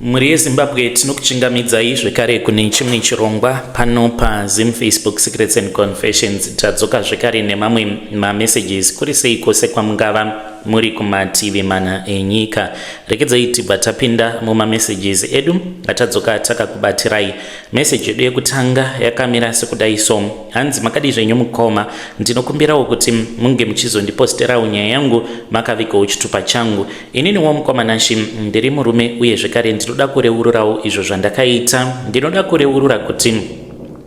Mhuri yeZimbabwe, tinokuchingamidzai zvekare kune chimwe chirongwa pano paZim Facebook Secrets and Confessions. Tadzoka zvekare nemamwe mamessages. Kuri sei kwose kwamungava muri kumativi mana enyika? Rekedzai tibva tapinda mumamessages edu atadzoka takakubatirai. Message yedu yekutanga yakamira sekudai so: Hanzi, "Makadii zvenyu mukoma? Ndinokumbirawo kuti munge muchizondiposterawo nyaya yangu makavigawo chitupa changu. Ininiwo mukoma Nashi ndiri murume, uye zvekare ndinoda kureururawo izvo zvandakaita. Ndinoda kureurura kuti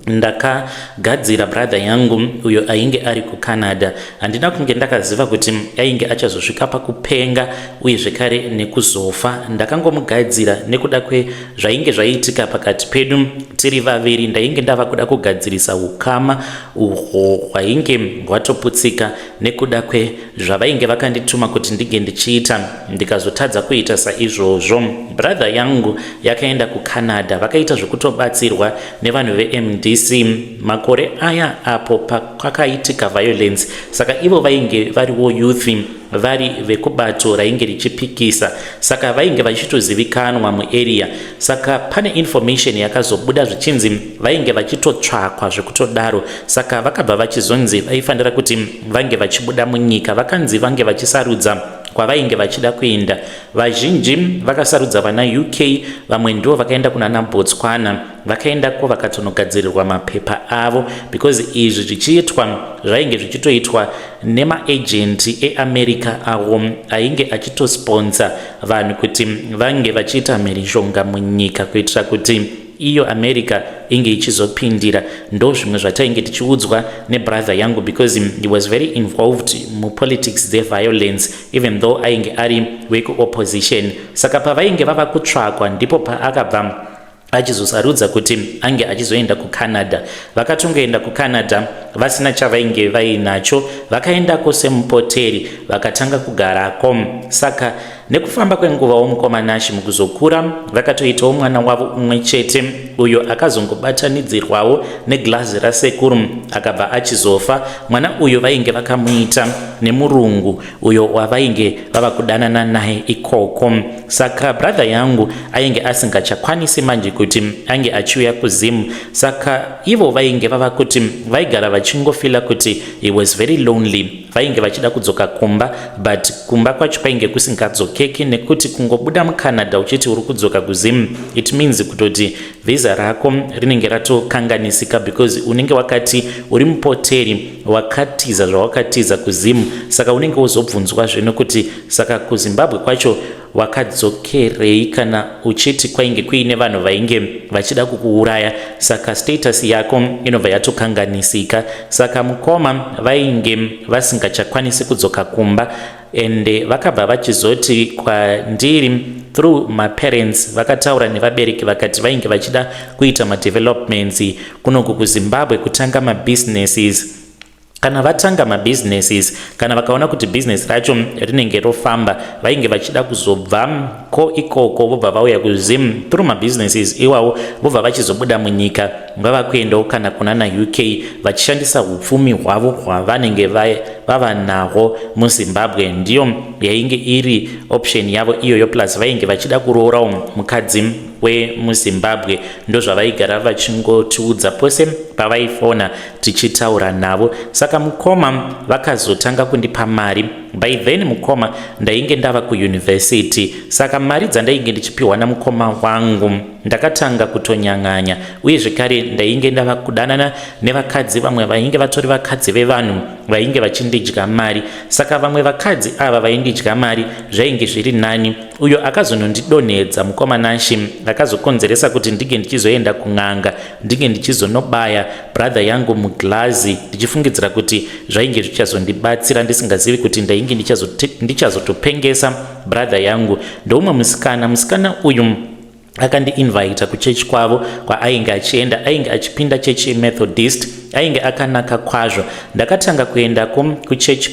ndakagadzira brother yangu uyo ainge ari kuCanada. Handina kunge ndakaziva kuti ainge achazosvika pakupenga uye zvekare nekuzofa. Ndakangomugadzira nekuda kwezvainge zvaiitika pakati pedu tiri vaviri. Ndainge ndava kuda kugadzirisa ukama uhwo hwainge hwatoputsika nekuda kwezvavainge vakandituma kuti ndinge ndichiita, ndikazotadza kuita saizvozvo. Brother yangu yakaenda kuCanada, vakaita zvekutobatsirwa nevanhu veMDC makore aya apo kwakaitika violence. Saka ivo vainge variwo youth, vari vekubato rainge richipikisa, saka vainge vachitozivikanwa muarea. Saka pane information yakazobuda zvichinzi vainge vachitotsvakwa zvekutodaro. Saka vakabva vachizonzi vaifanira kuti vange vachibuda munyika. Vakanzi vange vachisarudza kwavainge vachida kuenda. Vazhinji vakasarudza vana UK, vamwe ndo vakaenda kunana Botswana. Vakaendako vakatonogadzirirwa mapepa avo, because izvi zvichiitwa zvainge zvichitoitwa nemaagenti eAmerica avo ainge achitosponsa vanhu kuti vange vachiita mhirizhonga munyika kuitira kuti iyo America inge ichizopindira. Ndo zvimwe zvatainge tichiudzwa nebrother yangu, because he was very involved mupolitics dzeviolence, even though ainge ari wekuopposition. Saka pavainge vava kutsvakwa, ndipo paakabva achizosarudza kuti ange achizoenda kuCanada. Vakatongoenda kuCanada vasina chavainge vainacho. Vakaendako semupoteri, vakatanga kugarako. Saka nekufamba kwenguvawo, mukoma Nashi, mukuzokura vakatoitawo mwana wavo umwe chete, uyo akazongobatanidzirwawo neglazi rasekuru, akabva achizofa. Mwana uyu vainge vakamuita nemurungu uyo wavainge vava kudanana naye ikoko. Saka brother yangu ainge asingachakwanisi manje kuti ange achiuya kuZimu. Saka ivo vainge vava kuti vaigara vachingofeela kuti he was very lonely. Vainge vachida kudzoka kumba, but kumba kwacho kwainge kusingadzokeki, nekuti kungobuda muCanada uchiti uri kudzoka kuZimu, it means kutoti vhisa rako rinenge ratokanganisika, because unenge wakati uri mupoteri, wakatiza zvawakatiza kuZimu. Saka unenge wozobvunzwa zvino kuti saka kuZimbabwe kwacho wakadzokerei kana uchiti kwainge kuine vanhu vainge vachida kukuuraya? Saka status yako inobva yatokanganisika. Saka mukoma vainge vasingachakwanisi kudzoka kumba, ende vakabva vachizoti kwandiri through maparents, vakataura nevabereki, vakati vainge vachida kuita madevelopments kunoku kuZimbabwe, kutanga mabusinesses. Kana vatanga mabusinesses, kana vakaona kuti bhizinesi racho rinenge rofamba, vainge vachida kuzobva ko ikoko, vobva vauya kuZim through mabusinesses iwawo, vobva vachizobuda munyika, vava kuendawo kana kunana UK, vachishandisa upfumi hwavo hwavanenge vava nahwo muZimbabwe. Ndiyo yainge iri option yavo iyoyo. Plus vainge vachida kuroorawo mukadzi wemuZimbabwe. Ndozvavaigara vachingotiudza pose pavaifona tichitaura navo. Saka mukoma vakazotanga kundipa mari. By then, mukoma, ndainge ndava kuyunivhesiti. Saka mari dzandainge ndichipiwa namukoma wangu, ndakatanga kutonyang'anya. Uye zvekare ndainge ndava kudanana nevakadzi vamwe vainge vatori vakadzi vevanhu, vainge vachindidya mari. Saka vamwe vakadzi ava vaindidya mari zvainge zviri nani. Uyo akazonondidonhedza, mukoma Nashi, akazokonzeresa kuti ndinge ndichizoenda kun'anga, ndinge ndichizonobaya brother yangu muglazi, ndichifungidzira kuti zvainge zvichazondibatsira, ndisingazivi kuti ndainge ndichazotopengesa brother yangu. Ndoumwe musikana. Musikana uyu akandiinvita kuchechi kwavo kwaainge achienda. Ainge achipinda chechi yeMethodist. Ainge akanaka kwazvo. Ndakatanga kuendako kuchechi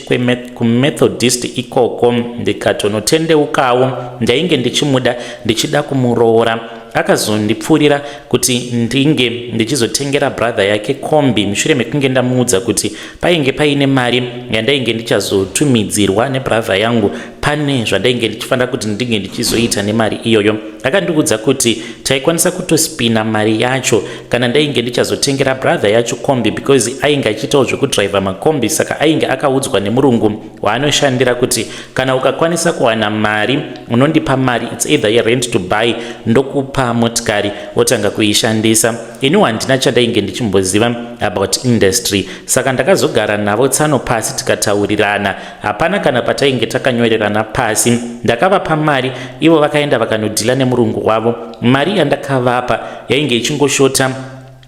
kuMethodist ikoko, ndikatonotendeukawo. Ndainge ndichimuda, ndichida kumuroora. Akazondipfuurira kuti ndinge ndichizotengera brother yake kombi, mushure mekunge ndamuudza kuti painge paine mari yandainge ndichazotumidzirwa nebrother yangu. Pane Pane zvandainge ndichifanira kuti ndinge ndichizoita nemari iyoyo. Akandiudza kuti taikwanisa kutospina mari yacho kana ndainge ndichazotengera brother yacho kombi, because ainge achiitawo zvekudriver makombi. Saka ainge akaudzwa nemurungu waanoshandira kuti kana ukakwanisa kuwana mari unondipa mari, it's either yerent to buy, ndokupa motikari wotanga kuishandisa. Iniwo handina chandainge ndichimboziva about industry, saka ndakazogara navo tsano pasi tikataurirana. Hapana kana patainge takanyorerana pasi. Ndakavapa mari, ivo vakaenda vakanodhila nemurungu wavo. Mari yandakavapa yainge ichingoshota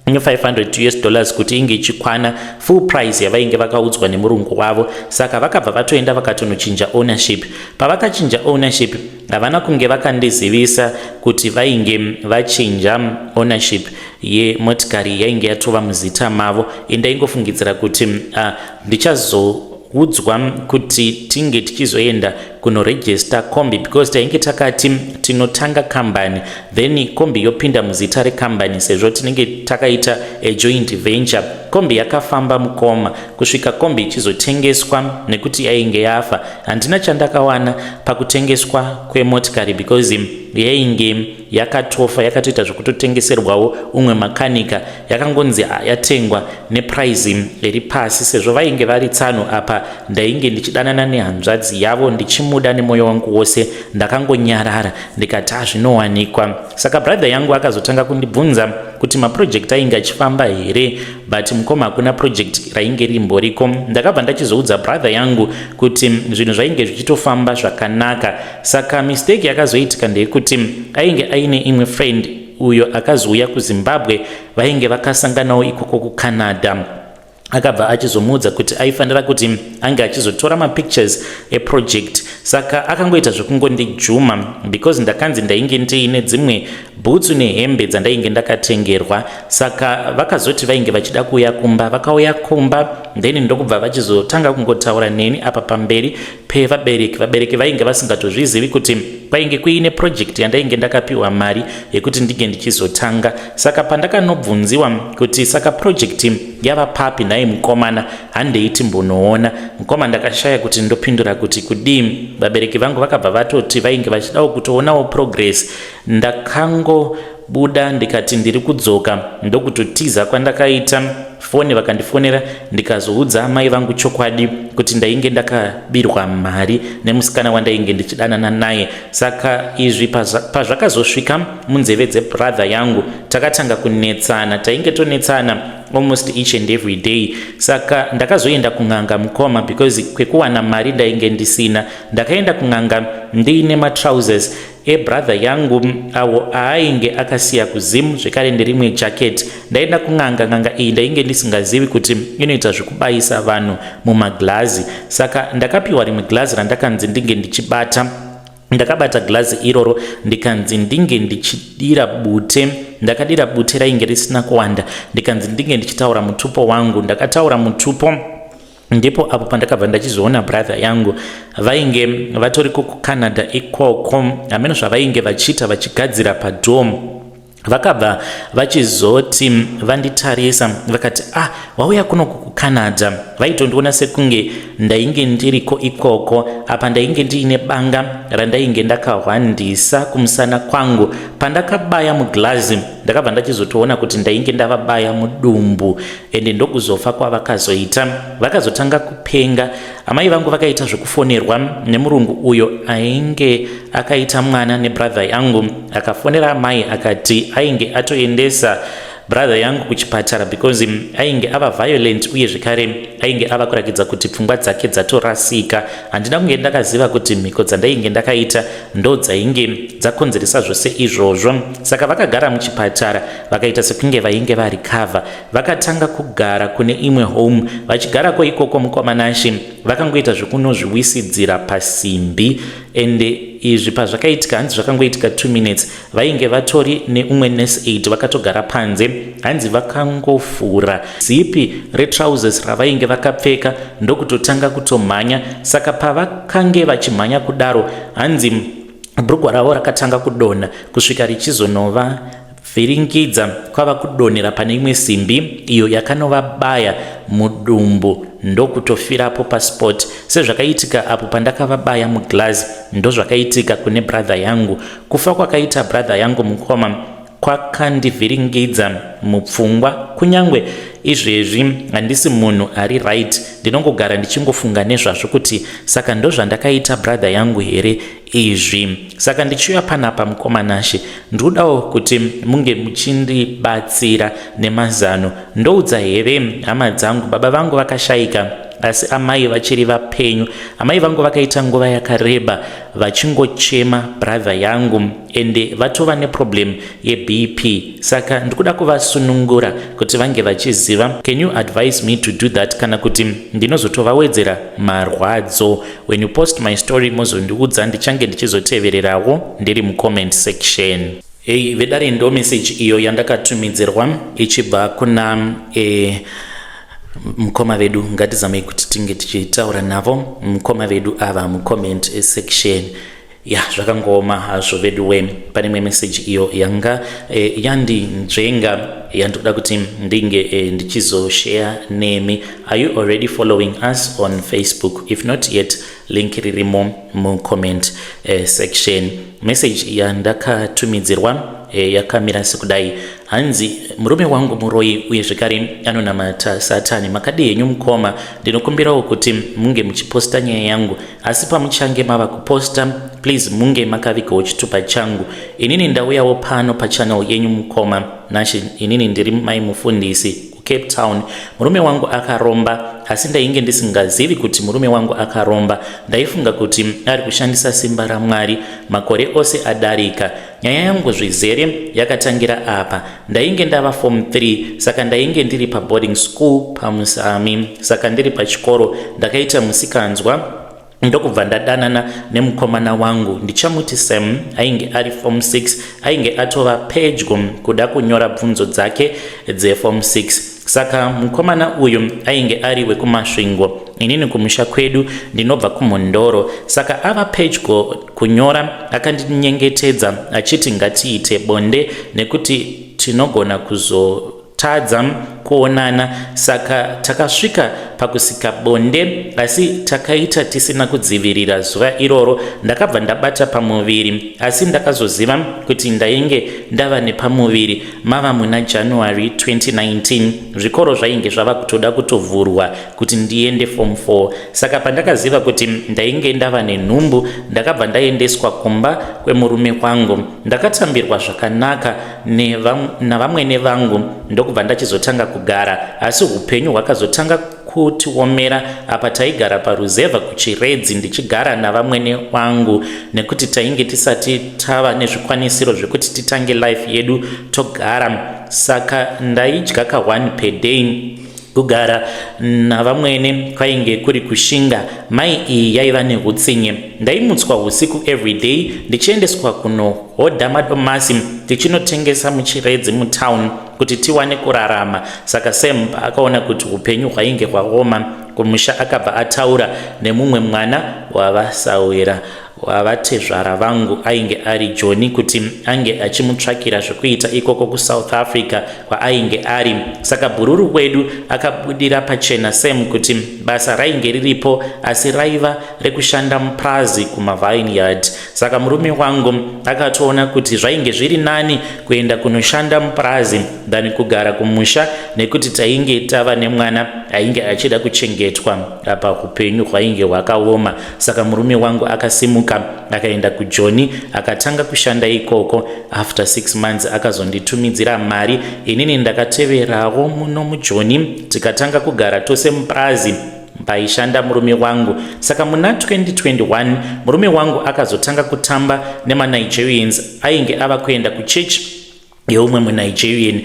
500 US dollars kuti inge ichikwana full price yavainge vakaudzwa nemurungu wavo. Saka vakabva vatoenda vakatonochinja ownership. Pavakachinja ownership, havana kunge vakandizivisa kuti vainge vachinja ownership yemotikari yainge yatova muzita mavo. Indaingofungidzira kuti ndichazoudzwa kuti tinge tichizoenda kunoregister kombi, because tainge takati tinotanga kambani, then kombi yopinda muzita rekambani sezvo tinenge takaita ajoint venture. Kombi yakafamba, mukoma, kusvika kombi ichizotengeswa nekuti yainge yafa. Handina chandakawana pakutengeswa kwemotikari because yainge yakatofa, yakatoita zvekutotengeserwawo umwe makanika. Yakangonzi yatengwa neprice iri pasi sezvo vainge vari tsano. Apa ndainge ndichidanana nehanzvadzi yavo, ndichimuda nemwoyo wangu wose. Ndakangonyarara ndikati, "Hazvinowanikwa." Saka brother yangu akazotanga kundibvunza kuti maproject ainge achifamba here, but mukoma, hakuna project rainge rimboriko. Ndakabva ndachizoudza brother yangu kuti zvinhu zvainge zvichitofamba zvakanaka. Saka mistake yakazoitika ndeyekuti ainge aine imwe friend uyo akazouya kuZimbabwe, vainge vakasanganawo ikoko kuCanada. Akabva achizomuudza kuti aifanira kuti ange achizotora mapictures eproject. Saka akangoita zvekungondijuma because ndakanzi ndainge ndiine dzimwe bhutsu nehembe dzandainge ndakatengerwa. Saka vakazoti vainge vachida kuuya kumba. Vakauya kumba, then ndokubva vachizotanga kungotaura neni apa pamberi pevabereki. Vabereki vainge vasingatozvizivi kuti kwainge kuine project yandainge ndakapiwa mari yekuti ndinge ndichizotanga. Saka pandakanobvunziwa kuti, "Saka project yava papi nhai mukomana? Handei timbonoona." Mukoma, ndakashaya kuti ndopindura kuti kudii. Vabereki vangu vakabva vatoti vainge vachidawo kutoonawo progress. Ndakangobuda ndikati ndiri kudzoka, ndokutotiza kwandakaita. Foni vakandifonera, ndikazoudza amai vangu chokwadi kuti ndainge ndakabirwa mari nemusikana wandainge ndichidanana naye. Saka izvi pazvakazosvika munzeve dzebrother yangu, takatanga kunetsana. Tainge tonetsana almost each and every day. Saka ndakazoenda kun'anga, mukoma, because kwekuwana mari ndainge ndisina. Ndakaenda kun'anga ndiine matrousers ebrother yangu awo aainge akasiya kuZimu, zvekare nerimwe jacket. Ndaenda kun'anga. N'anga iyi ndainge ndisingazivi kuti inoita zvekubayisa vanhu mumaglazi. Saka ndakapiwa rimwe glazi randakanzi ndinge ndichibata. Ndakabata glazi iroro, ndikanzi ndinge ndichidira bute. Ndakadira bute rainge risina kuwanda, ndikanzi ndinge ndichitaura mutupo wangu. Ndakataura mutupo. Ndipo apo pandakabva ndachizoona brother yangu vainge vatoriko kuCanada ikoko. Hameno zvavainge vachiita vachigadzira padom. Vakabva vachizoti vanditarisa vakati, "Ah, wauya kunoku kuCanada?" Vaitondiona sekunge ndainge ndiriko ikoko. Apa ndainge ndiine banga randainge ndakahwandisa kumusana kwangu. Pandakabaya muglazi, ndakabva ndachizotoona kuti ndainge ndavabaya mudumbu, ende ndokuzofa kwavakazoita. Vakazotanga kupenga. Amai vangu vakaita zvekufonerwa nemurungu uyo ainge akaita mwana nebrother yangu. Akafonera amai akati ainge atoendesa brother yangu kuchipatara because ainge ava violent, uye zvekare ainge ava kurakidza kuti pfungwa dzake dzatorasika. Handina kunge ndakaziva kuti mhiko dzandainge ndakaita ndo dzainge dzakonzeresa zvose izvozvo. Saka vakagara muchipatara, vakaita sekunge vainge varecover. Vakatanga kugara kune imwe home. Vachigarako ikoko, mukoma Nashe, vakangoita zvekunozviwisidzira pasimbi. Ende izvi pazvakaitika, hanzi zvakangoitika 2 minutes, vainge vatori neumwe nurse aid vakatogara panze. Hanzi vakangofura zipi retrousers ravainge vakapfeka, ndokutotanga kutomhanya. Saka pavakange vachimhanya kudaro, hanzi bhurugwa ravo rakatanga kudonha kusvika richizonova. Ndakavavhiringidza kwava kudonhera pane imwe simbi iyo yakanovabaya mudumbu ndokutofirapo paspot. Sezvakaitika apo pandakavabaya muglass, ndozvakaitika kune brother yangu. Kufa kwakaita brother yangu mukoma kwakandivhiringidza mupfungwa. Kunyangwe izvezvi handisi munhu ari right, ndinongogara ndichingofunga nezvazvo kuti saka ndozvandakaita brother yangu here izvi. Saka ndichiuya panapa, mukoma Nashe, ndinodawo kuti munge muchindibatsira nemazano. Ndoudza here hama dzangu? Baba vangu vakashayika, asi amai vachiri vapenyu. Amai vangu vakaita nguva yakareba vachingochema brother yangu, ende vatova neproblem yeBP, saka ndikuda kuvasunungura kuti vange vachiziva. Can you advise me to do that, kana kuti ndinozotovawedzera marwadzo? When you post my story, mozondiudza, ndichange ndichizotevererawo ndiri mucomment section. Ei vedare, ndo message iyo yandakatumidzirwa ichibva kuna mukoma vedu. Ngatizamei kuti tinge tichitaura navo mukoma vedu ava mucomment section. Ya, zvakangooma hazvo vedu we. Pane imwe message iyo yanga yandinzvenga yandoda kuti ndinge ndichizoshare nemi. Are you already following us on Facebook? If not yet, link ririmo mucomment section. Message yandakatumidzirwa yakamira sekudai. Hanzi, "Murume wangu muroi uye zvekare anonamata Satani. Makadi henyu mukoma? Ndinokumbirawo kuti munge muchiposta nyaya yangu, asi pamuchange mava kuposta, please munge makavigawo chitupa changu. Inini ndauyawo pano pachannel yenyu, mukoma Nashe. Inini ndiri mai mufundisi kuCape Town. Murume wangu akaromba, asi ndainge ndisingazivi kuti murume wangu akaromba. Ndaifunga kuti ari kushandisa simba raMwari makore ose adarika. Nyaya yangu zvizere yakatangira apa. Ndainge ndava form 3, saka ndainge ndiri paboarding school paMusami. Saka ndiri pachikoro ndakaita musikanzwa, ndokubva ndadanana nemukomana wangu, ndichamuti Sam. Ainge ari form 6, ainge atova pedyo kuda kunyora bvunzo dzake dzeform 6. Saka mukomana uyu ainge ari wekuMasvingo, inini kumusha kwedu ndinobva kuMhondoro. Saka ava pedyo kunyora, akandinyengetedza achiti ngatiite bonde nekuti tinogona kuzotadza kuonana. Saka takasvika pakusika bonde, asi takaita tisina kudzivirira. Zuva iroro ndakabva ndabata pamuviri, asi ndakazoziva kuti ndainge ndava nepamuviri mava muna January 2019. Zvikoro zvainge zvava kutoda kutovhurwa kuti ndiende form 4. Saka pandakaziva kuti ndainge ndava nenhumbu, ndakabva ndaendeswa kumba kwemurume wangu. Ndakatambirwa zvakanaka navamwene vangu, ndokubva ndachizotanga kugara, asi upenyu hwakazotanga kutiomera. Apa taigara paruzevha kuChiredzi, ndichigara navamwene wangu nekuti tainge tisati tava nezvikwanisiro zvekuti titange life yedu togara. Saka ndaidya ka1 per day. Kugara navamwene kwainge kuri kushinga. Mai iyi yaiva neutsinye. Ndaimutswa usiku everyday ndichiendeswa kunohodha madomasi tichinotengesa muChiredzi mutown kuti tiwane kurarama. Saka Sam paakaona kuti upenyu hwainge hwaoma kumusha, akabva ataura nemumwe mwana wavasawira wavatezvara vangu ainge ari Joni kuti ange achimutsvakira zvekuita ikoko kuSouth Africa kwaainge ari. Saka bhururu wedu akabudira pachena Sam kuti basa rainge riripo, asi raiva rekushanda mupurazi kumavineyard. Saka murume wangu akatoona kuti zvainge zviri nani kuenda kunoshanda mupurazi than kugara kumusha, nekuti tainge tava nemwana ainge achida kuchengetwa. Apa upenyu hwainge hwakaoma. Saka murume wangu akasimuka akaenda kuJoni, akatanga kushanda ikoko. After 6 months akazonditumidzira mari. Inini ndakateverawo muno muJoni, tikatanga kugara tose mupurazi paishanda murume wangu. Saka muna 2021 murume wangu akazotanga kutamba nemaNigerians. Ainge ava kuenda kuchechi yeumwe muNigerian.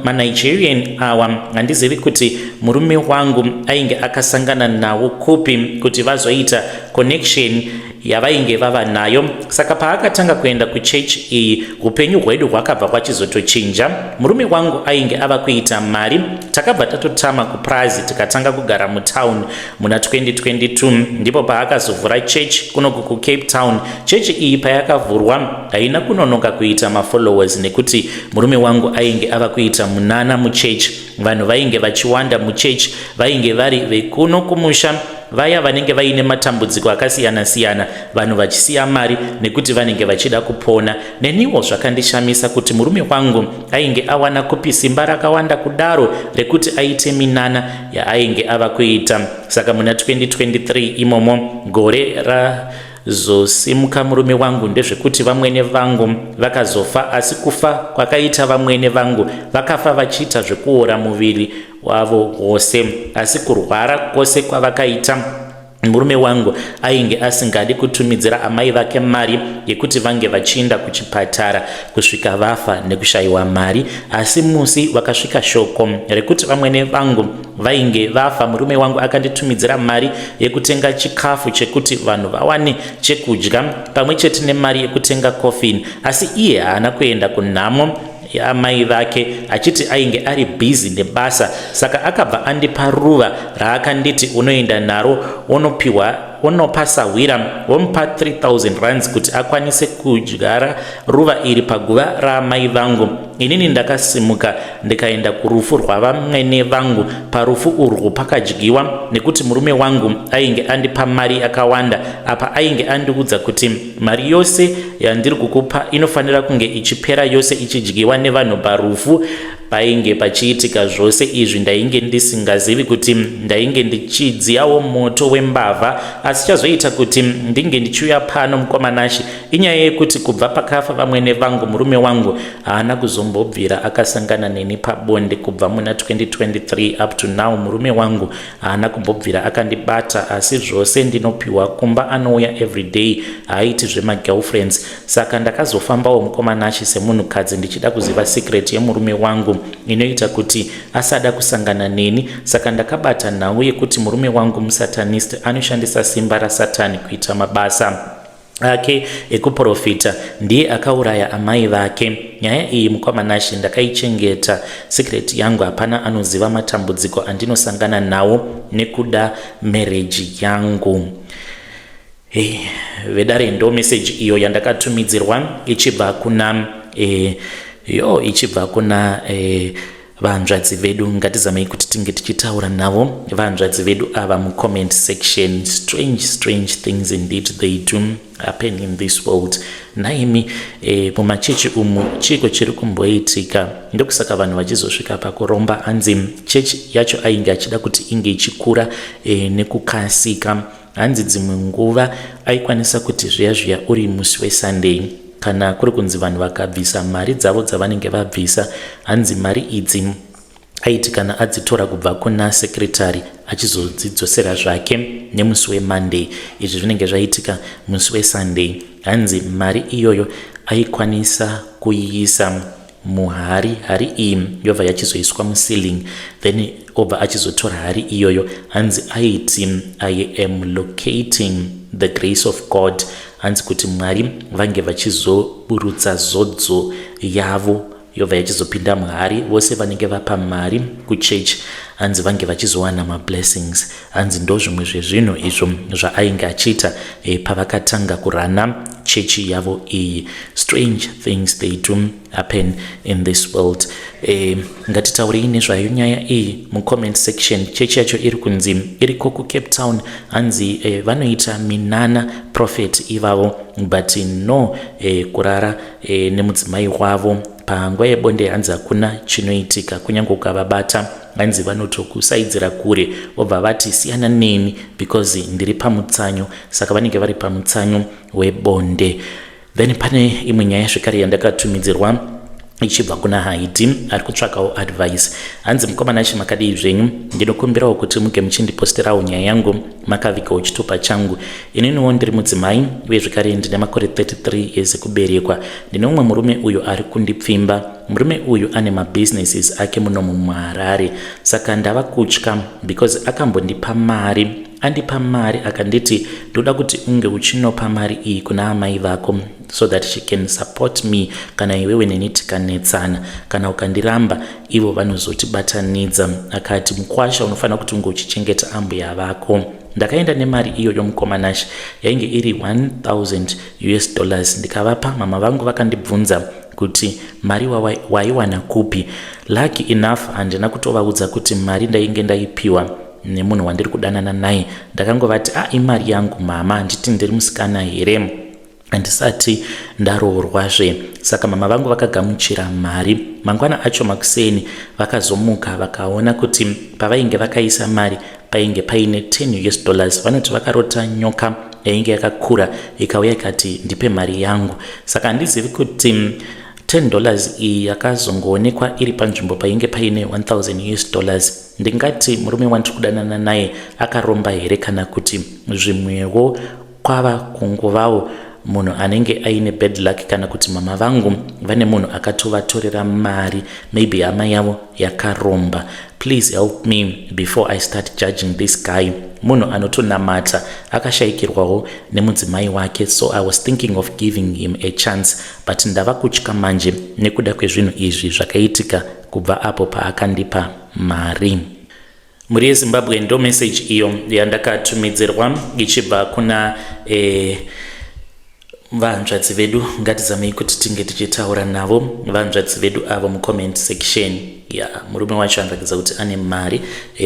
MaNigerian awa handizivi kuti murume wangu ainge akasangana nawo kupi kuti vazoita connection. yavainge vava nayo. Saka paakatanga kuenda kuchechi iyi, upenyu hwedu hwakabva hwachizotochinja. Murume wangu ainge ava kuita mari. Takabva tatotama kupurazi, tikatanga kugara mutown muna 2022. Ndipo paakazovhura chechi kunoku kuCape Town. Chechi iyi payakavhurwa, haina kunonoka kuita mafollowers, nekuti murume wangu ainge ava kuita munana muchechi. Vanhu vainge vachiwanda muchechi vainge vari vekuno kumusha, vaya vanenge vaine matambudziko akasiyana-siyana, vanhu vachisiya mari nekuti vanenge vachida kupona. Neniwo zvakandishamisa kuti murume wangu ainge awana kupi simba rakawanda kudaro rekuti aite minana yaainge ava kuita. Saka muna 2023 imomo, gore razosimuka murume wangu ndezvekuti vamwene vangu vakazofa. Asi kufa kwakaita vamwene vangu, vakafa vachiita zvekuora muviri wavo wose. Asi kurwara kwose kwavakaita, murume wangu ainge asingadi kutumidzira amai vake mari yekuti vange vachienda kuchipatara kusvika vafa nekushayiwa mari. Asi musi wakasvika shoko rekuti vamwene vangu vainge vafa, murume wangu akanditumidzira mari yekutenga chikafu chekuti vanhu vawane chekudya, pamwe chete nemari yekutenga coffin. Asi iye haana kuenda kunhamo yaamai vake, achiti ainge ari busy nebasa. Saka akabva andipa ruva raakanditi, "Unoenda naro, unopiwa, unopa sahwira, womupa 3000 rands kuti akwanise kudyara ruva iri paguva raamai vangu." Inini ndakasimuka ndikaenda kurufu rwavamwene vangu. Parufu urwu pakadyiwa, nekuti murume wangu ainge andipa mari yakawanda. Apa ainge andiudza kuti, "Mari yose yandiri kukupa inofanira kunge ichipera yose, ichidyiwa nevanhu parufu." Painge pachiitika zvose izvi, ndainge ndisingazivi kuti ndainge ndichidziyawo moto wembavha. Asi chazoita kuti ndinge ndichiuya pano, mukoma Nashe, inyaya yekuti kubva pakafa vamwene vangu, murume wangu haana kuzombobvira akasangana neni pabonde. Kubva muna 2023 up to now, murume wangu haana kumbobvira akandibata. Asi zvose ndinopiwa kumba, anouya everyday, haaiti zvemagirlfriends. Saka ndakazofambawo, mukoma Nashe, semunhukadzi, ndichida kuziva secret yemurume wangu inoita kuti asada kusangana neni. Saka ndakabata nhau yekuti murume wangu musatanist, anoshandisa simba raSatani kuita mabasa ake ekuprofita. Ndiye akauraya amai vake. Nyaya iyi, mukoma Nashe, ndakaichengeta secret yangu, hapana anoziva matambudziko andinosangana nawo nekuda marriage yangu. Hey, vedare, ndo message iyo yandakatumidzirwa ichibva kuna yo ichibva kuna vanzvadzi vedu. Ngatizamei kuti tinge tichitaura navo vanzvadzi vedu ava mucomment section. Strange, strange things indeed they do happen in this world. Naimi, mumachechi umu chiko chiri kumboitika? Ndokusaka vanhu vachizosvika pakuromba. Hanzi chechi yacho ainge achida kuti inge ichikura nekukasika. Hanzi dzimwe nguva aikwanisa kuti zviya zviya uri musi weSunday, kana kuri kunzi vanhu vakabvisa mari dzavo dzavanenge vabvisa, hanzi mari idzi aiti kana adzitora kubva kuna secretary, achizodzidzosera zvake nemusi weMonday. Izvi zvinenge zvaitika musi weSunday. Hanzi mari iyoyo aikwanisa kuiisa muhari, hari iyi yobva yachizoiswa muceiling, then obva achizotora hari iyoyo. Hanzi aiti, "I am locating the grace of God." Hanzi kuti Mwari vange vachizoburutsa zodzo yavo, yobva yachizopinda muhari. Vose vanenge vapa mari kuchechi, hanzi vange vachizowana mablessings. Hanzi ndo zvimwe zvezvinhu izvo zvaainge achiita pavakatanga kurana chechi yavo iyi. Strange things they do happen in this world. Ngatitaurei nezvayo nyaya iyi mucomment section. Chechi yacho iri kunzi iriko kuCape Town. Hanzi vanoita minana prophet ivavo, but no kurara nemudzimai wavo panguva yebonde. Hanzi hakuna chinoitika, kunyange ukavabata, hanzi vanotokusaidzira kure, vobva vati, "Siyana neni because ndiri pamutsanyo." Saka vanenge vari pamutsanyo webonde. Then pane imwe nyaya zvekare yandakatumidzirwa ichibva kuna Haiti, ari kutsvakawo advice. Hanzi, "Mukoma Nashe, makadii zvenyu? Ndinokumbirawo kuti muge muchindiposterawo nyaya yangu makavigawo chitupa changu. Ininiwo ndiri mudzimai, uye zvekare ndine makore 33 years ekuberekwa. Ndine umwe murume uyo ari kundipfimba. Murume uyu ane mabusinesses ake munomu muHarare. Saka ndava kutya because akambondipa mari." Andipa mari akanditi ndoda kuti unge uchinopa mari iyi kuna amai vako so that she can support me kana iwewe neni tikanetsana. Kana ukandiramba, ivo vanozotibatanidza. Akati mukwasha unofanira kuti unge uchichengeta ambuya vako. Ndakaenda nemari iyoyo, mukoma Nash. Yainge iri 1000 US dollars. Ndikavapa. Mama vangu vakandibvunza kuti mari waiwana kupi. Lucky enough, handina kutovaudza kuti mari ndainge ndaipiwa nemunhu wandiri kudanana naye. Ndakangovati, "A, ah, imari yangu mama, handiti ndiri musikana here? Handisati ndaroorwazve." Saka mama vangu vakagamuchira mari. Mangwana acho makuseni vakazomuka vakaona kuti pavainge vakaisa mari painge paine 10 US dollars. Vanoti vakarota nyoka yainge yakakura ikauya ikati, "Ndipe mari yangu." Saka handizivi kuti $10 iyi yakazongoonekwa iri panzvimbo painge paine 1000 US dollars, ndingati murume wandiri kudanana naye akaromba here, kana kuti zvimwewo kwava kungovawo munhu anenge aine bad luck, kana kuti mama vangu vane munhu akatovatorera mari, maybe hama yavo yakaromba. Please help me before I start judging this guy. Munhu anotonamata, akashayikirwawo nemudzimai wake, so I was thinking of giving him a chance, but ndava kutya manje nekuda kwezvinhu izvi zvakaitika kubva apo paakandipa mari. Mhuri yeZimbabwe, ndo message iyo yandakatumidzirwa ichibva kuna vanzvadzi vedu. Ngatizamei kuti tinge tichitaura navo vanzvadzi vedu avo mucomment section. Ya, murume wacho anoratidza kuti ane mari.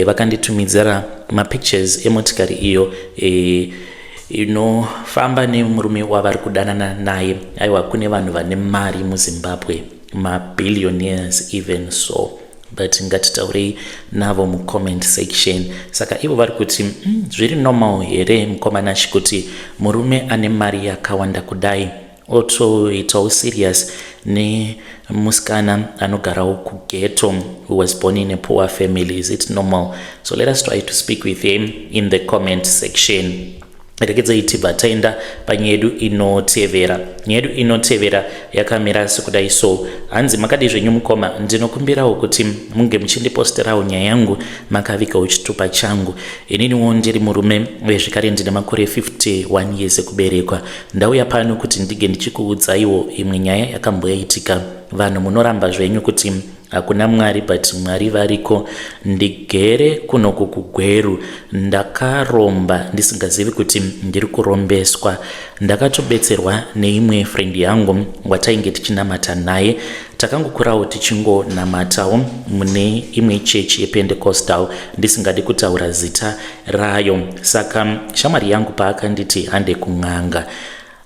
Vakanditumidzira mapictures emotikari iyo inofamba nemurume wavari kudanana naye. Aiwa, kune vanhu vane mari muZimbabwe, mabillionaires even so, but ngatitaurei navo mucomment section. Saka ivo vari kuti, zviri normal here, mukoma Nash, kuti murume ane mari yakawanda kudai otoitawo serious nemusikana anogarawo kughetto, who was born in a poor family? Is it normal? So let us try to speak with him in the comment section. Regedzai tibva taenda panyaya yedu inotevera. Nyaya yedu inotevera yakamira sekudai so. Hanzi, "Makadi zvenyu mukoma? Ndinokumbirawo kuti munge muchindiposterawo nyaya yangu makavigawo chitupa changu. Ininiwo ndiri murume wezvikare, ndine makore 51 years ekuberekwa. Ndauya pano kuti ndige ndichikuudzaiwo imwe nyaya yakamboitika. Vanhu munoramba zvenyu kuti hakuna Mwari, but Mwari variko. Ndigere kunoku kuGweru. Ndakaromba ndisingazivi kuti ndiri kurombeswa. Ndakatobetserwa neimwe friend yangu watainge tichinamata naye. Takangokurawo tichingonamatawo mune imwe chechi yePentecostal, ndisingadi kutaura zita rayo. Saka shamwari yangu paakanditi hande kun'anga,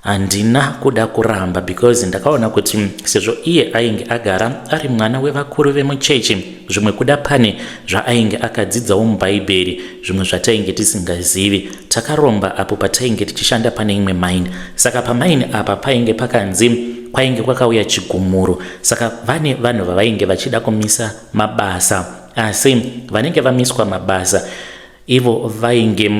handina kuda kuramba because ndakaona kuti sezvo iye ainge agara ari mwana wevakuru vemuchechi, zvimwe kuda pane zvaainge akadzidzawo mubhaibheri, zvimwe zvatainge tisingazivi. Takaromba apo patainge tichishanda pane imwe mine. Saka pamine apa painge pakanzi kwainge kwakauya chigumuro, saka vane vanhu vavainge vachida kumisa mabasa, asi vanenge vamiswa mabasa ivo vainge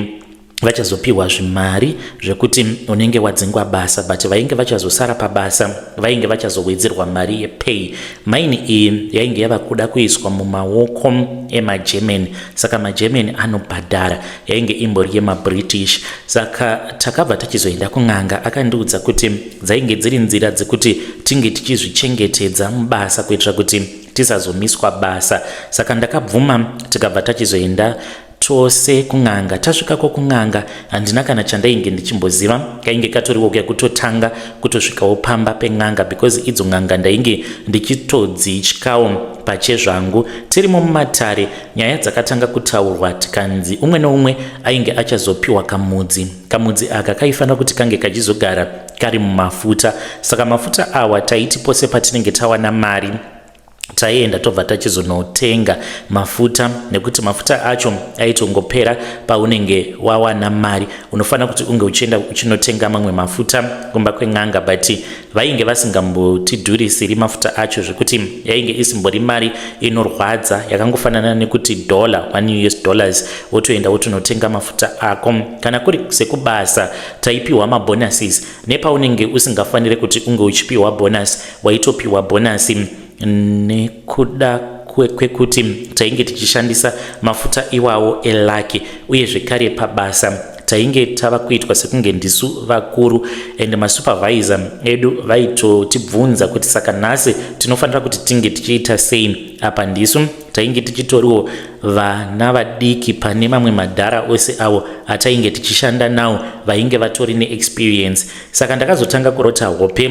vachazopiwa zvimari zvekuti unenge wadzingwa basa, but vainge vachazosara pabasa vainge vachazowedzerwa mari yepay. Mine iyi yainge yava kuda kuiswa mumaoko emaGerman, saka maGerman anobhadhara. Yainge imbori yemaBritish. Saka takabva tachizoenda kun'anga. Akandiudza kuti dzainge dziri nzira dzekuti tinge tichizvichengetedza mubasa kuitira kuti tisazomiswa basa. Saka ndakabvuma, tikabva tachizoenda tose kun'anga. Tasvikako kun'anga, handina kana chandainge ndichimboziva. Kainge katoriwo kekutotanga kutosvikawo pamba pen'anga, because idzo n'anga ndainge ndichitodzityawo pachezvangu. Tirimo mumatare, nyaya dzakatanga kutaurwa, tikanzi umwe neumwe ainge achazopiwa kamudzi. Kamudzi aka kaifanira kuti kange kachizogara kari mumafuta. Saka mafuta awa taiti pose patinenge tawana mari taienda tobva tachizonotenga mafuta, nekuti mafuta acho aitongopera paunenge wawana mari. Unofanira kuti unge uchienda uchinotenga mamwe mafuta kumba kwen'anga, but vainge vasingambotidhurisiri mafuta acho, zvekuti yainge isimbori mari inorwadza, yakangofanana nekuti dollar, $1 US, wotoenda wotonotenga mafuta ako. Kana kuri sekubasa, taipiwa mabonuses. Nepaunenge usingafaniri kuti unge uchipiwa bonus, waitopiwa bonus nekuda. kwekuti tainge tichishandisa mafuta iwawo elaki uye zvekare pabasa tainge tava kuitwa sekunge ndisu vakuru and masupervisor edu vaitotibvunza kuti saka nhasi tinofanira kuti tinge tichiita sei. Apa ndisu tainge tichitoriwo vana vadiki pane mamwe madhara ose awo atainge tichishanda nawo vainge vatori neexperience. Saka ndakazotanga kurota hope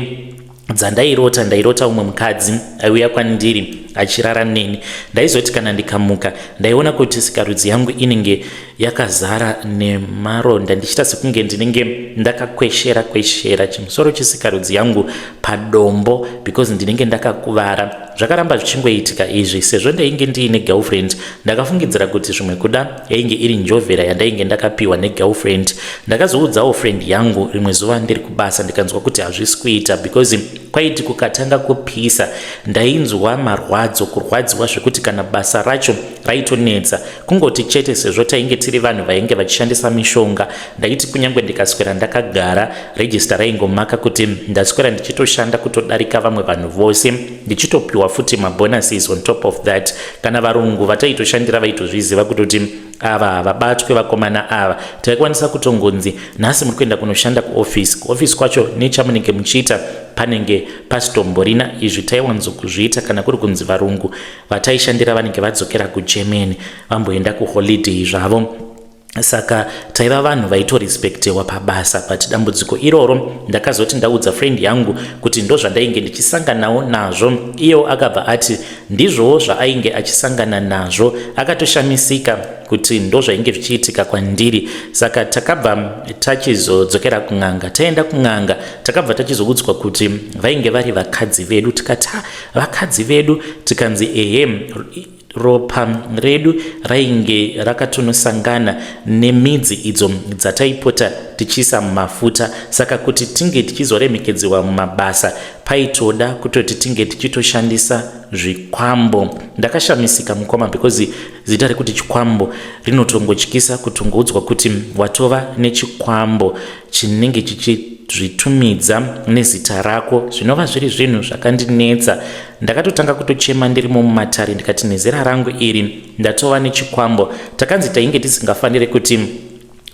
dzandairota. Ndairota umwe mukadzi aiuya kwandiri achirara neni. Ndaizoti kana ndikamuka, ndaiona kuti sikarudzi yangu inenge yakazara nemaronda, ndichiita sekunge ndinenge ndakakweshera kweshera chimusoro chesikarudzi yangu padombo because ndinenge ndakakuvara. Zvakaramba zvichingoitika izvi. Sezvo ndainge ndiine girlfriend, ndakafungidzira kuti zvimwe kuda yainge iri njovhera yandainge ndakapiwa negirlfriend. Ndakazoudzawo friend yangu rimwe zuva ndiri kubasa, ndikanzwa kuti hazvisi kuita because kwaiti kukatanga kupisa ndainzwa marwadzo, kurwadziwa zvekuti kana basa racho raitonetsa. Kungoti chete sezvo tainge tiri vanhu vainge vachishandisa mishonga, ndaiti kunyange ndikaswera ndakagara, register raingomaka kuti ndaswera ndichitoshanda kutodarika vamwe vanhu vose, ndichitopiwa futi mabonuses on top of that. Kana varungu vataitoshandira vaitozviziva kutoti ava havabatwe vakomana ava. Taikwanisa kutongonzi nhasi muri kuenda kunoshanda kuofisi, kuofisi kwacho nechamunenge muchiita panenge pasitomborina. Izvi taiwanzokuzviita kana kuri kunzi varungu vataishandira vanenge vadzokera kuGermany, vamboenda kuholiday zvavo. Saka taiva vanhu vaitorespektewa pabasa. But dambudziko iroro, ndakazoti ndaudza friend yangu kuti ndo zvandainge ndichisanganawo nazvo, iyewo akabva ati ndizvowo zvaainge achisangana nazvo. Akatoshamisika kuti ndo zvainge zvichiitika kwandiri. Saka takabva tachizodzokera kun'anga. Taenda kun'anga, takabva tachizoudzwa kuti vainge vari vakadzi vedu. Tikati, "Vakadzi vedu?" Tikanzi, "Ehe, ropa redu rainge rakatonosangana nemidzi idzo dzataipota tichiisa mumafuta. Saka kuti tinge tichizoremekedzwa mumabasa, paitoda kutoti tinge tichitoshandisa zvikwambo." Ndakashamisika, mukoma, because zita rekuti chikwambo rinotongotyisa, kutongoudzwa kuti watova nechikwambo chinenge chichizvitumidza nezita rako, zvinova zviri zvinhu zvakandinetsa. Ndakatotanga kutochema ndirimo mumatare, ndikati, "Nezera rangu iri ndatova nechikwambo?" Takanzi tainge tisingafaniri kuti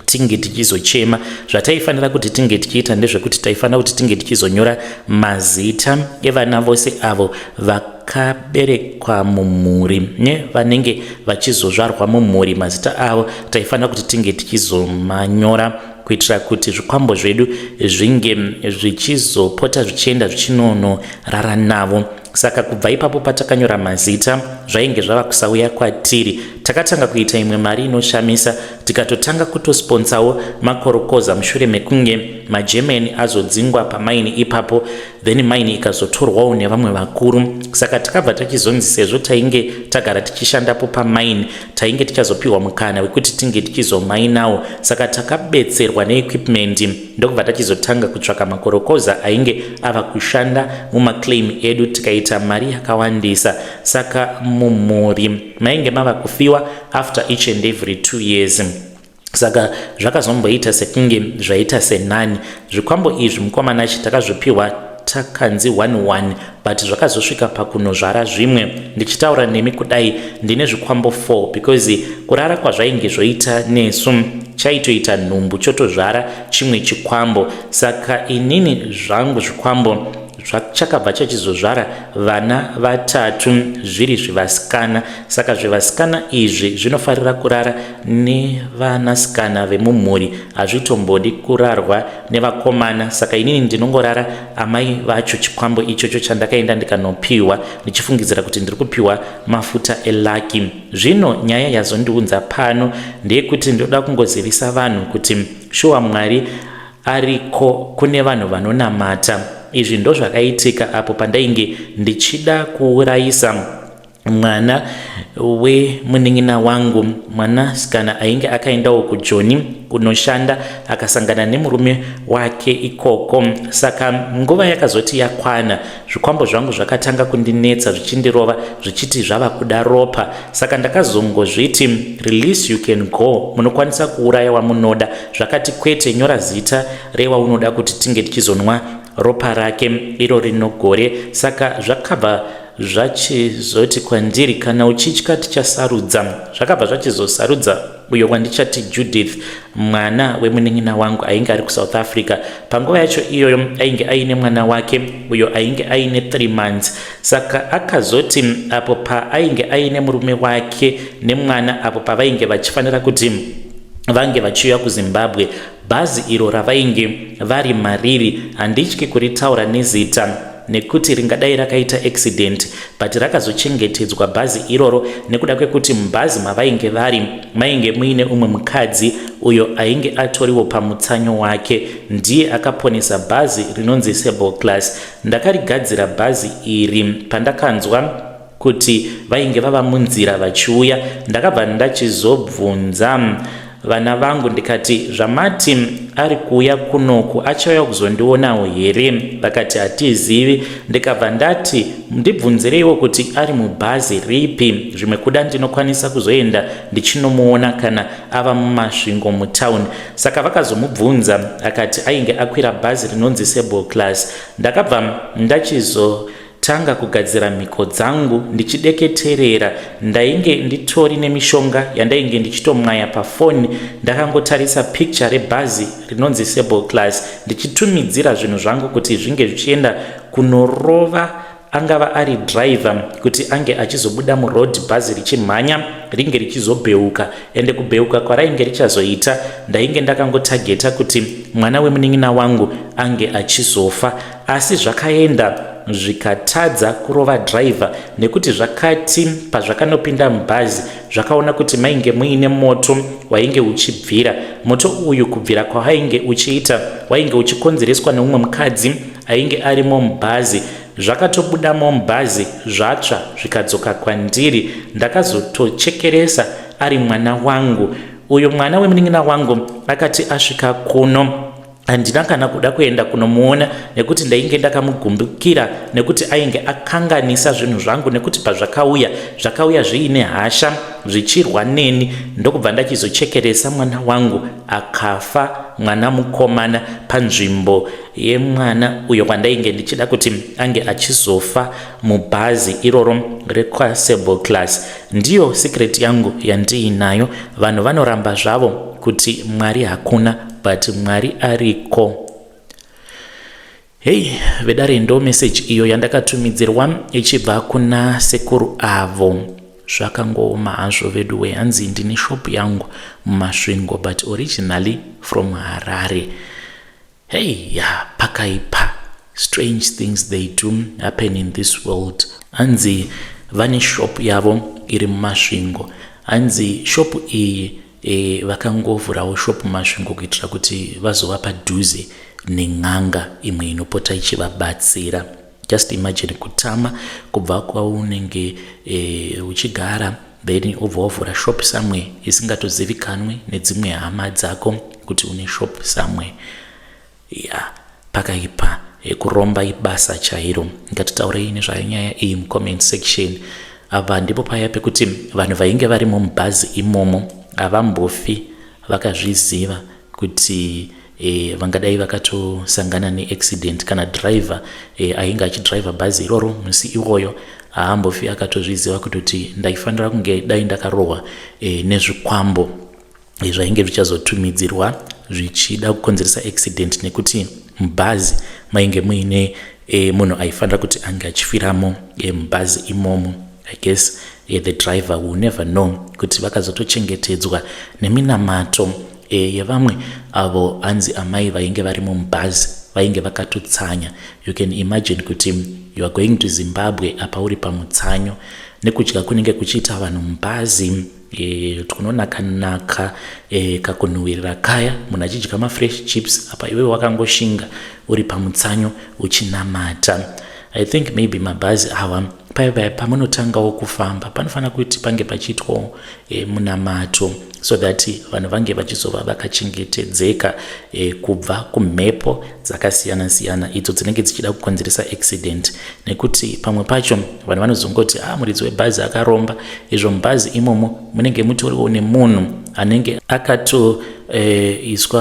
tinge tichizochema. Zvataifanira kuti tinge tichiita ndezvekuti taifanira kuti tinge tichizonyora mazita evana vose avo vakaberekwa mumhuri nevanenge vachizozvarwa mumhuri. Mazita avo taifanira kuti tinge tichizomanyora kuitira kuti zvikwambo zvedu zvinge zvichizopota zvichienda zvichinonorara navo. Saka kubva ipapo patakanyora mazita, zvainge zvava kusauya kwatiri. Takatanga kuita imwe mari inoshamisa, tikatotanga kutosponsawo makorokoza mushure mekunge maGermany azodzingwa pamaini ipapo, then maini ikazotorwawo nevamwe vakuru. Saka takabva tachizonzi sezvo tainge tagara tichishandapo pamaini, tainge tichazopiwa mukana wekuti tinge tichizomainawo. Saka takabetserwa neequipment, ndokubva tachizotanga kutsvaka makorokoza ainge ava kushanda mumaclaim edu, tikaita mari yakawandisa. Saka mumhuri mainge mava kufiwa after each and every 2 years. Saka zvakazomboita sekunge zvaita senani. Zvikwambo izvi, mukomanachi, takazvipiwa takanzi 11, but zvakazosvika pakunozvara zvimwe. Ndichitaura nemi kudai, ndine zvikwambo 4 because kurara kwazvainge zvoita nesu, chaitoita nhumbu chotozvara chimwe chikwambo. Saka inini zvangu zvikwambo chakabva chachizozvara vana vatatu, zviri zvivasikana. Saka zvivasikana izvi zvinofarira kurara nevanasikana vemumhuri, hazvitombodi kurarwa nevakomana. Saka inini ndinongorara amai vacho, chikwambo ichocho chandakaenda ndikanopiwa ndichifungidzira kuti ndiri kupiwa mafuta elucky. Zvino nyaya yazondiunza pano ndeyekuti ndoda kungozivisa vanhu kuti shuwa Mwari ariko kune vanhu vanonamata. Izvi ndo zvakaitika apo pandainge ndichida kuurayisa mwana wemunin'ina wangu, mwanasikana ainge akaendawo kuJoni kunoshanda, akasangana nemurume wake ikoko. Saka nguva yakazoti yakwana, zvikwambo zvangu zvakatanga kundinetsa, zvichindirova, zvichiti zvava kuda ropa. Saka ndakazongozviti, "Release, you can go, munokwanisa kuuraya wamunoda." Zvakati, "Kwete, nyora zita rewaunoda kuti tinge tichizonwa ropa rake iro rino gore." Saka zvakabva zvachizoti kwandiri kana uchitya tichasarudza. Zvakabva zvachizosarudza uyo wandichati Judith, mwana wemunin'ina wangu ainge ari kuSouth Africa. Panguva yacho iyoyo ainge aine mwana wake uyo ainge aine 3 months. Saka akazoti apo paainge aine murume wake nemwana apo pavainge vachifanira kuti vange vachiuya kuZimbabwe, bhazi iro ravainge vari mariri handityi kuritaura nezita nekuti ringadai rakaita accident but rakazochengetedzwa bhazi iroro nekuda kwekuti mubhazi mavainge vari mainge muine umwe mukadzi uyo ainge atoriwo pamutsanyo wake ndiye akaponesa bhazi rinonzi Sable Class. Ndakarigadzira bhazi iri pandakanzwa kuti vainge vava munzira vachiuya ndakabva ndachizobvunza vana vangu ndikati zvamati ari kuuya kunoku achauya kuzondionawo here vakati hatizivi ndikabva ndati ndibvunzireiwo kuti ari mubhazi ripi zvimwe kuda ndinokwanisa kuzoenda ndichinomuona kana ava muMasvingo mutown. Saka vakazomubvunza akati ainge akwira bhazi rinonzi Sable Class. Ndakabva ndachizotanga kugadzira mhiko dzangu ndichideketerera. Ndainge nditori nemishonga yandainge ndichitomwaya pafoni ndakangotarisa picture rebhazi rinonzi Sable Class ndichitumidzira zvinhu zvangu kuti zvinge zvichienda kunorova angava ari driver kuti ange achizobuda muroad bhazi richimhanya ringe richizobheuka ende kubheuka kwarainge richazoita ndainge ndakangotageta kuti mwana wemunin'ina wangu ange achizofa asi zvakaenda zvikatadza kurova driver nekuti zvakati pazvakanopinda mubhazi zvakaona kuti mainge muine moto wainge uchibvira. Moto uyu kubvira kwawainge uchiita wainge uchikonzereswa neumwe mukadzi ainge arimo mubhazi. Zvakatobudamo mubhazi zvatsva zvikadzoka kwandiri. Ndakazotochekeresa ari mwana wangu. Uyu mwana wemunin'ina wangu akati asvika kuno handina kana kuda kuenda kunomuona nekuti ndainge ndakamugumbukira nekuti ainge akanganisa zvinhu zvangu nekuti pazvakauya zvakauya zviine hasha zvichirwa neni ndokubva ndachizochekeresa mwana wangu akafa mwana mukomana panzvimbo yemwana uyo wandainge ndichida kuti ange achizofa mubhazi iroro rekwaSable Class. Ndiyo secret yangu yandiinayo. Vanhu vanoramba zvavo kuti Mwari hakuna but Mwari ariko. Hey, vedare ndo message iyo yandakatumidzirwa ichibva kuna sekuru avo. Zvakangooma hazvo veduwe hanzi ndine shop yangu muMasvingo but originally from Harare. Hey ya pakaipa strange things they do happen in this world. Hanzi vane shop yavo iri muMasvingo. Hanzi shop iyi e, vakangovhurawo shop muMasvingo kuitira kuti vazova padhuze nen'anga imwe inopota ichivabatsira. Just imagine kutama kubva kwaunenge e, uchigara then obva wavhura shop somewhere isingatozivikanwe nedzimwe hama dzako kuti une shop somewhere. Ya pakaipa kuromba ibasa chairo. Ngatitaurei nezvayo nyaya iyi mucomment section. Apa ndipo paya pekuti vanhu vainge varimo mubhazi imomo havambofi vakazviziva kuti e, vangadai vakatosangana neaccident kana driver e, ainge achidriver bhazi iroro musi iwoyo haambofi akatozviziva kutoti ndaifanira kunge dai ndakarohwa e, nezvikwambo e, zvainge zvichazotumidzirwa zvichida kukonzeresa accident nekuti mubhazi mainge muine e, munhu aifanira kuti ange achifiramo e, mubhazi imomo. I guess the driver will never know kuti vakazotochengetedzwa neminamato e, yevamwe avo hanzi amai vainge varimo mubhazi vainge vakatotsanya. You can imagine kuti you are going to Zimbabwe apa uri pamutsanyo nekudya kunenge kuchiita vanhu mubhazi e, twunonaka-naka e, kakunhuhwirira kaya munhu achidya mafresh chips apa iwewe wakangoshinga uri pamutsanyo uchinamata. I think maybe mabhazi awa paya paya pamunotangawo kufamba panofanira kuti pange pachiitwawo e, munamato so that vanhu vange vachizova vakachengetedzeka e, kubva kumhepo dzakasiyana siyana idzo dzinenge dzichida kukonzeresa accident nekuti pamwe pacho vanhu vanozongoti ah, muridzi webhazi akaromba izvo mubhazi imomo munenge mutoriwo nemunhu anenge akatoiswa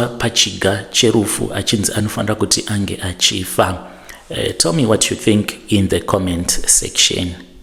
e, pachiga cherufu achinzi anofanira kuti ange achifa. Tell me what you think in the comment section.